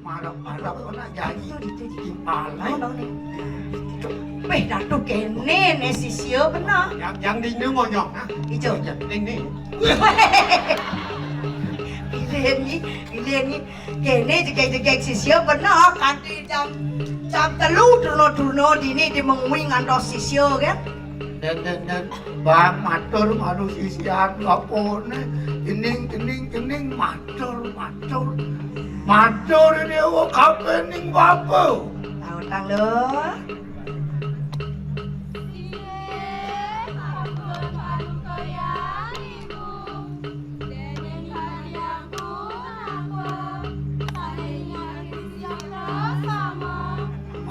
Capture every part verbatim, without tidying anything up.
Marah-marah kok nak janji. Itu, itu, itu. Timpal. Ayo, Bang, nih. Weh, Datu kéné né sisia bener. Yang, yang dini ngonyong, ha? Ijo. Yang dini. Pilih ni, pilih ni. Kéné jegég-jegég sisia bener, kanti jam, jam telu durna-durna dini di mengwi ngantos sisia, kan? Dan, dan, dan, Bang, matur maru sisian, apané? Jening, jening, jening, matur, matur. Matur ini, oh, kabéh ning bapa. Tahu, Tang, lho.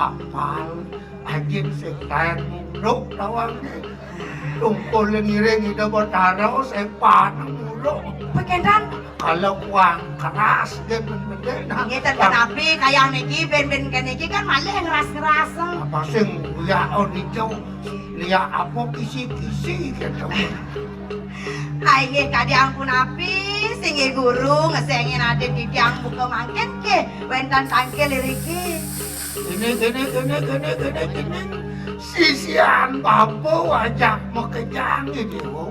Apal, anjing sing taén muruk tawangé. Tungkul ngiring Ida Betara, sing paneng muruk. Pekendan. Kalau kuang keras, dia bener-bener. Nah, nggih, ten kenapi kayang niki, ben-ben kene iki kan malih ngeras-ngeras. Apa sing ya, oh, niku? Liya apa kisi-kisi gitu. Ai nggih, kadi ampun api, singgih guru, ngesengin adik titiang buka mangkin nggih, wénten tangkil iriki. Ini, ini, ini, ini, ini, ini, sisian bapa wajah makejang ini, Bu.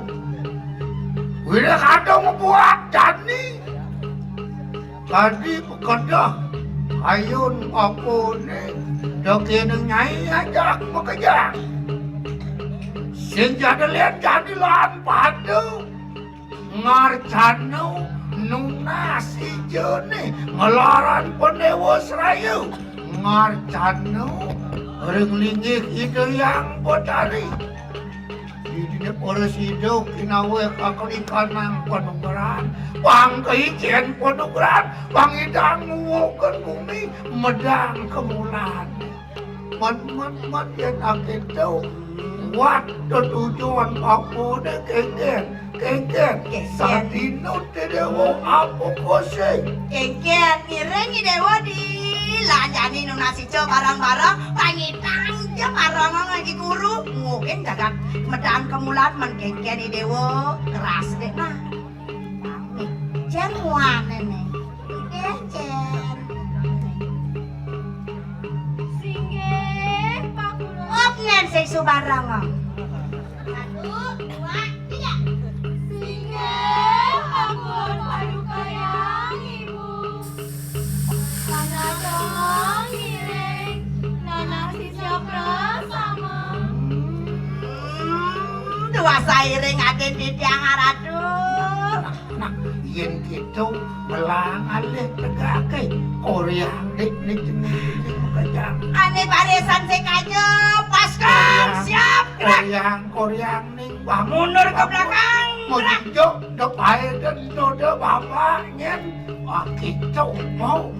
Wira kadang buat jani. Tadi pekedah ayun apané, da kéné nyai ajak makejang. Sing jada liat jani lan pada ngarcana nunas ijané ngelaran Pandéwa Sraya. Ngarcana ring linggih Ida Hyang Betari. Didine para sida kinawé kakelikanang panugrahan, pangkicen panugrahan, pangidang nguwuhken bumi, medang kemulan. Men, men, men, yen akéto, wat tetujon apané kéngkén, kéngkén, kéngkén. Sadina Déwa apa kosé? Kéngkén, ngiring I Déwa di lanjani nunas ijo bareng-bareng, pangidang ja bareng lagi guru. Mungkin jagat medang kemulan men kéngkén I Déwa keras dek nah. Pamit. Jen muane nih. Nggih, Jen. Singgih, Pak Guru. Op, ngen sing subareng. Satu, dua, tiga. Singgih, ampun, paduka Hyang Ibu. Panata ngiring, nanak sisya prasama. Hmm, dua sairing agen titiang aradu. Nah, nah, yen gitu, belang alih tegake. Koryang dik ning jeneng kejang. Ane barisan sing kajo, pas kan, koryang, siap, gerak. Koryang, koryang. Mundur ke belakang. Mau jok, dek ae, dek, dek, dek, bapak, nyen. Wah, kicau, mau.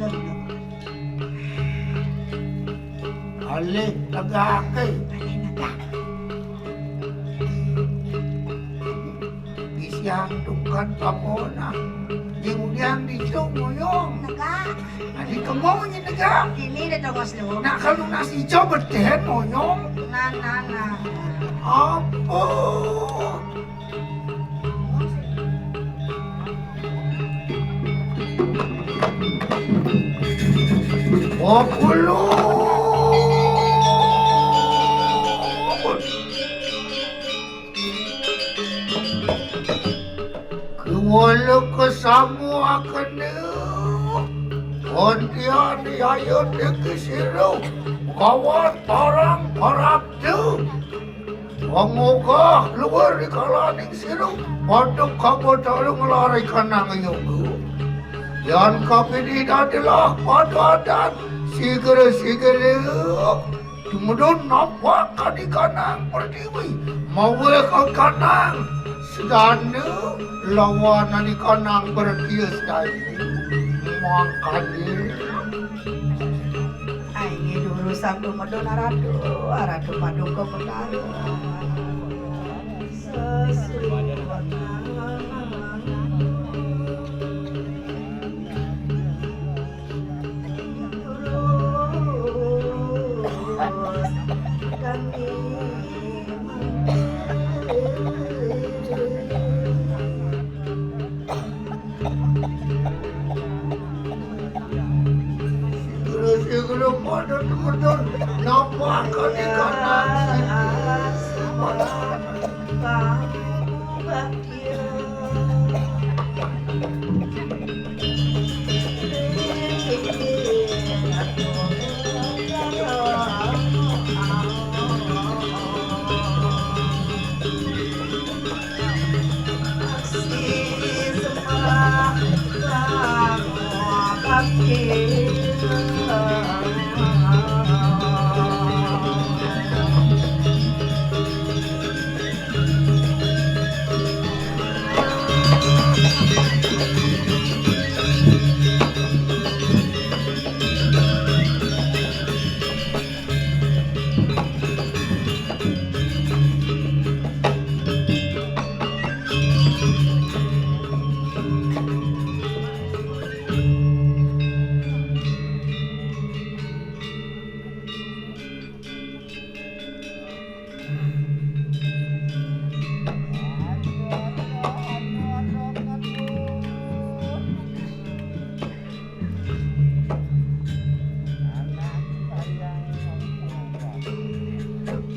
Alih, tegake. Alih, tegak. Bisian tungkat kapona. Di udian di sung moyong. Tegak. Adi kemaunya negak. Ini dah tongos lu. Nak kalau nasi coba deh moyong. Nah, nah, nah. Apa? Apa lu? Kuwala kesamuakene, kontian yaya deki siru, kawan parang parabdu. Pangogah luwur di kalaning siru, padha kabotara nglarikanang yoga. Yan kapini dadilah padadan, sigere-sigere. Tumedun napak kadikanang pertiwi, mawa kakanang sedana lawan adikanang bertius dayu. Mangkane. Ai, nggih, urusan tumedun aradu, aradu paduka Betara. Sesuwun. Padha tutur napa kanikanang sing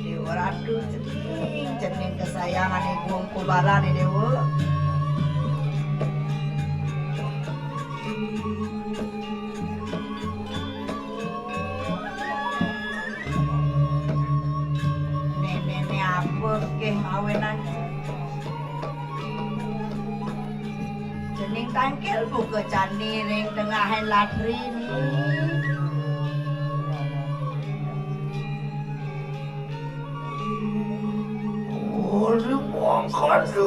Dewa Ratu cening, cening kesayangan ibu kubalane Dewa. Nenekne apa ke mawenan? Cening tangkil buka candi ring tengahin latri ni. Ora mangkana.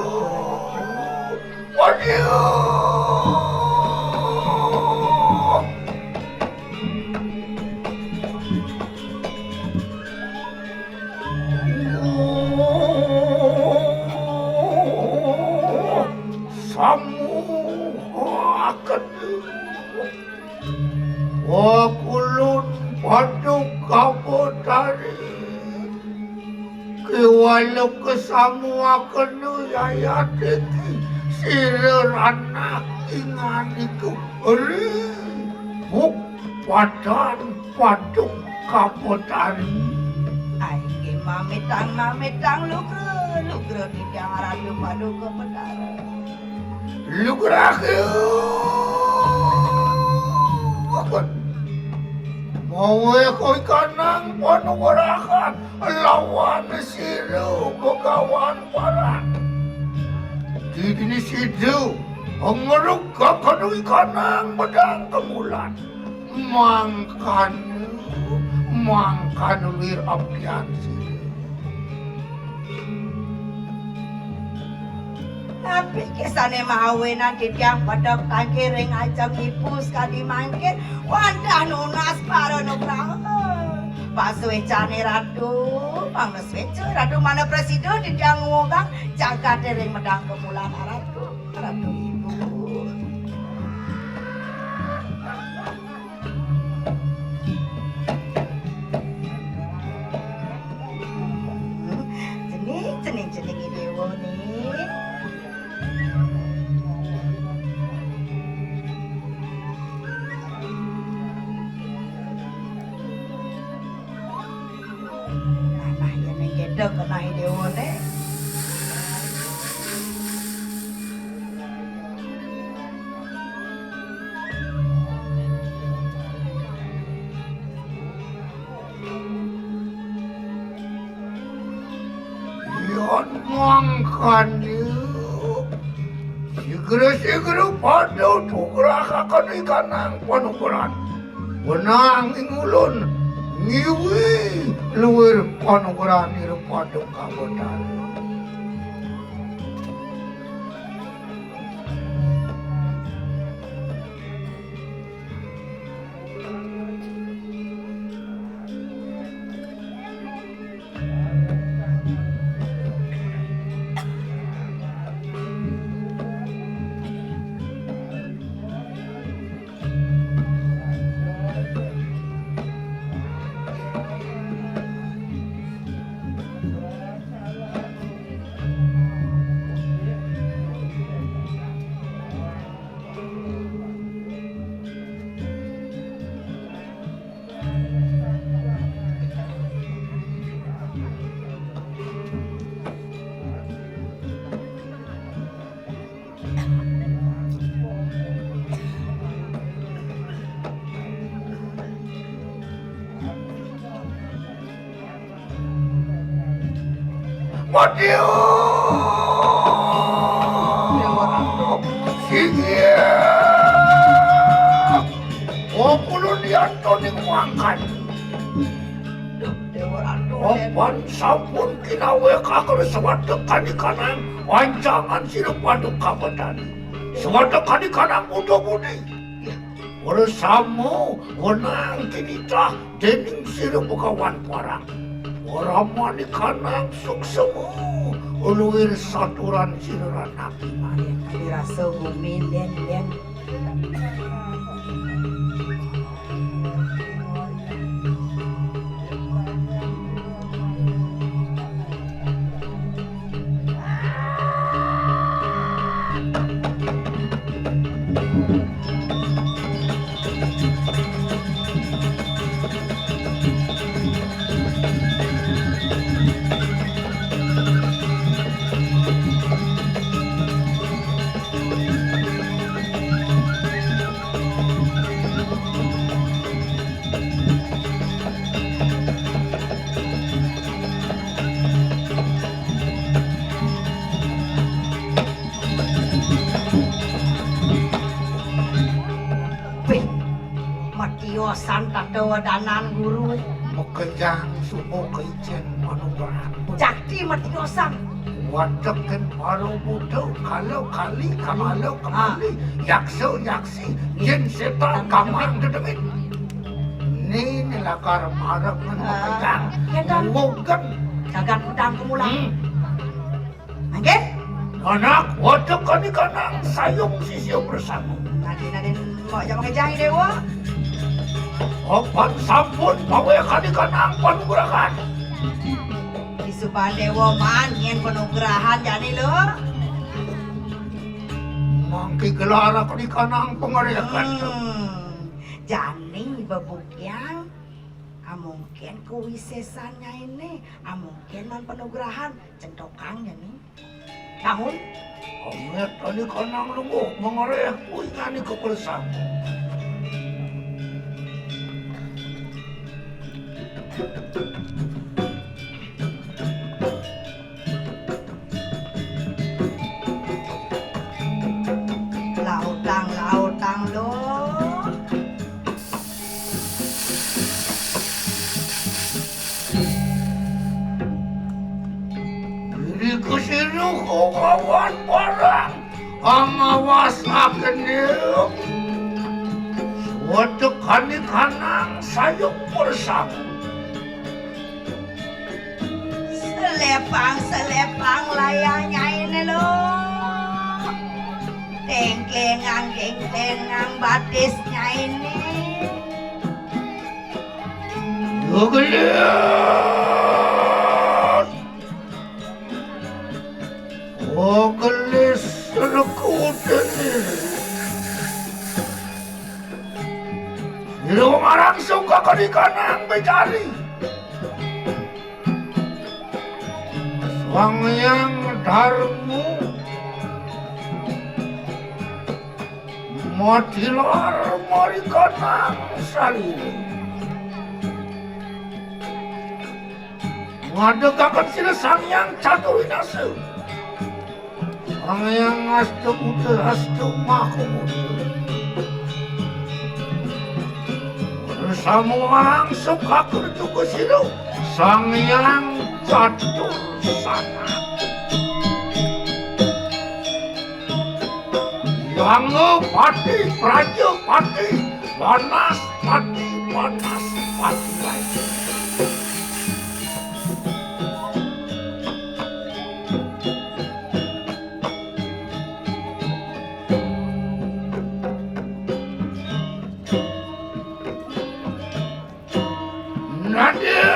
Waduh. Samu akan. Wa kulun Paduka Betari. Kewalu kesamuakenu yayatiki sira ranak inganiku ri buk padan Paduka Betari. Ai, inggih mamitang, mamitang lugra, lugra titiang Ratu Paduka Betara. Lugrahe. Mawe koikanang panugrahan lawan sira Begawan Parak. Didini sida ngrugakenu ikanang medang kemulan. Mangkana, mangkana wir abdian sira. Napi kisane mahawenan titiang pedek tangkil ring ajeng ibu sakadi mangkin wantah nunas para nugraha. Pasuecane Ratu, mangda sueca Ratu mana prasida titiang nguwugang jagate ring medang kemulan Ratu, Ratu Ibu. Cening, cening, cening, i dewa ni. Nah, nah, ya ning gedeg, nah, i dewa ni. Yan mangkana, sigra-sigra pada tugrahaken ikanang panukuran. Wenang ing ulun ngiwi luir panukuran ira pada kawetan. Waduh. Déwa Ratu. Singgih. Oh, kulun yanto ning wangkan. Déwa Ratu. Apan sampun kinawé kakul sawatek kanikanang, ancangan sira paduka betani. Sawatek kanikanang muda-mudi. Bersama wenang kinitah dening sira Begawan Parang. Ora manikanang suksema luwir saturan sira ranaki maya. Kami rasa gumin, Dén, Dén. Wih, matiosan tata wadanan guru. Makejang suba kaicén panugrahan. Jakti matiosan. Watekin para buta, kala kali, kamala kamali, yaksa yaksi, jin sétan, kamang dedemit. Né lakar marep ngen makejang. Kénten. Wugen. Jagat kudang kumulang. Hmm. Mangkin? Anak, watekin ikanang sayung sisia bersama. Nadin, nadin, mbok jam makejang, Déwa. Apan sampun pawéh kanikanang panugrahan. Disubané Déwa man nyén panugrahan jani lo. Mangké gelar kanikanang pangarékan. Hmm. Jani bebukyang. Amungkin kuwisésan nyainé, amungkin man panugrahan, centokang jani. Bangun. Amet kanikanang lungguh mangaréh kuingané kepersang. Lautang, lautang, lo. Diri kesiruh kawan barang angawas akening. Suatu kanikanang sayung bersama. Selepang, selepang layah nyainé lo. Tengklengang, tengklengang batis nyainé. Gelis. Oh, gelis rekudene. Ira marang suka kanikanang becari. Sang Hyang Darma matilar marikanang salira. Ngadegaken sira Sang Hyang Catur Winasa. Sang Hyang Asta Buta Asta Maha Muda. Samuang sukaker juga sira Sang Hyang Catur Sana. Yanga Pati, Praja Pati, Panas Pati, Panas Pati. Nadya!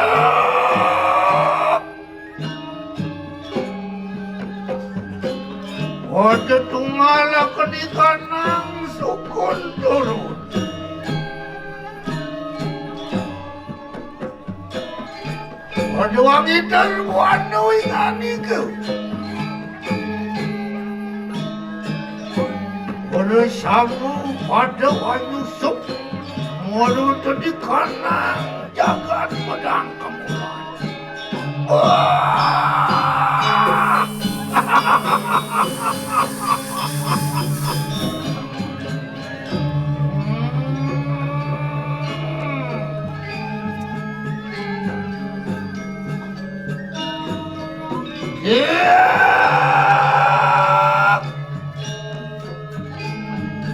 Pada tunggal kenikanang sukun turun. Pada wangi terbuan nuing aniku. Pada samu pada wanyusup. Mulu tadi kanang jagat pedang kemulan. Wah!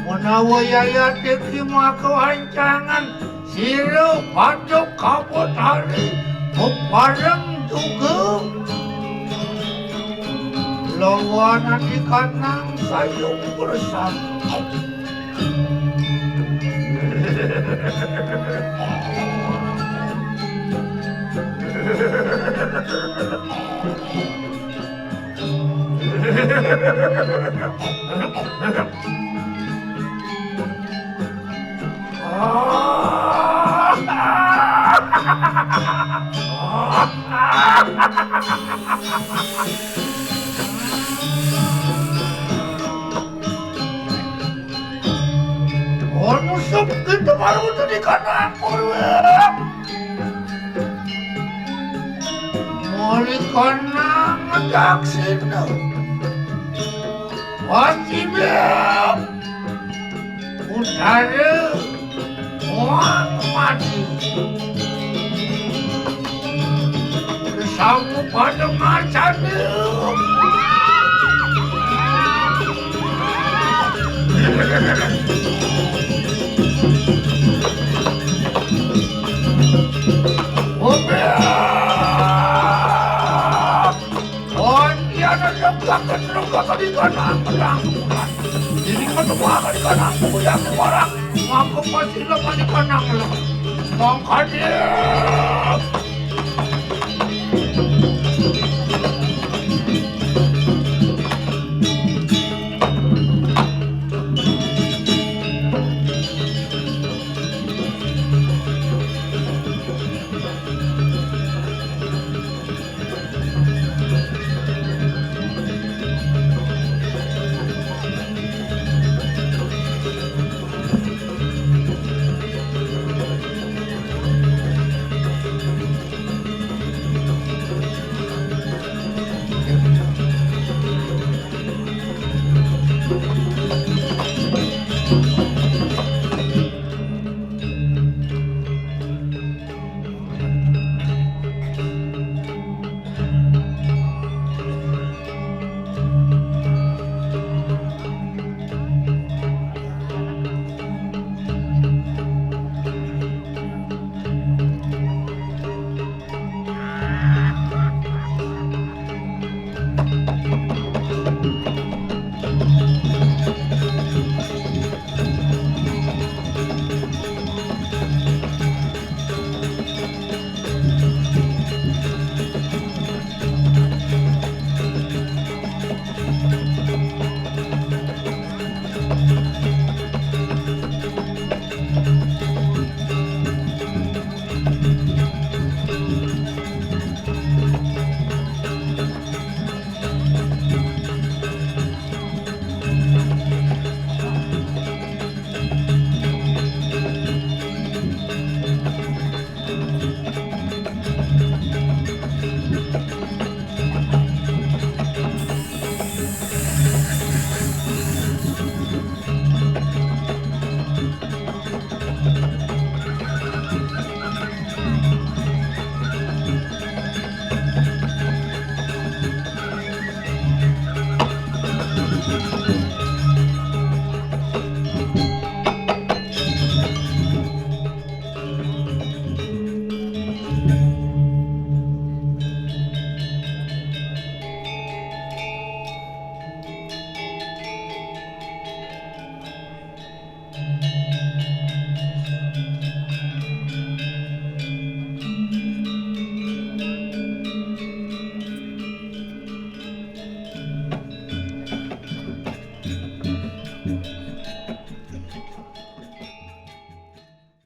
Menawa yayat iki maka ancangan sira padha kaputari bebareng juga lawan ati kanang sayung bersama. Ono sing kita baru tadi kan aku. Muli kana ngadaksina. Pacima, utara, muang mati. Samu pada macane. Obeak! Kondianan lenggaken, lenggaken di kanang, kanang. Ini menuakan di kanang, kuyang orang. Maka pasti lemah di kanang, lem. Mangkane.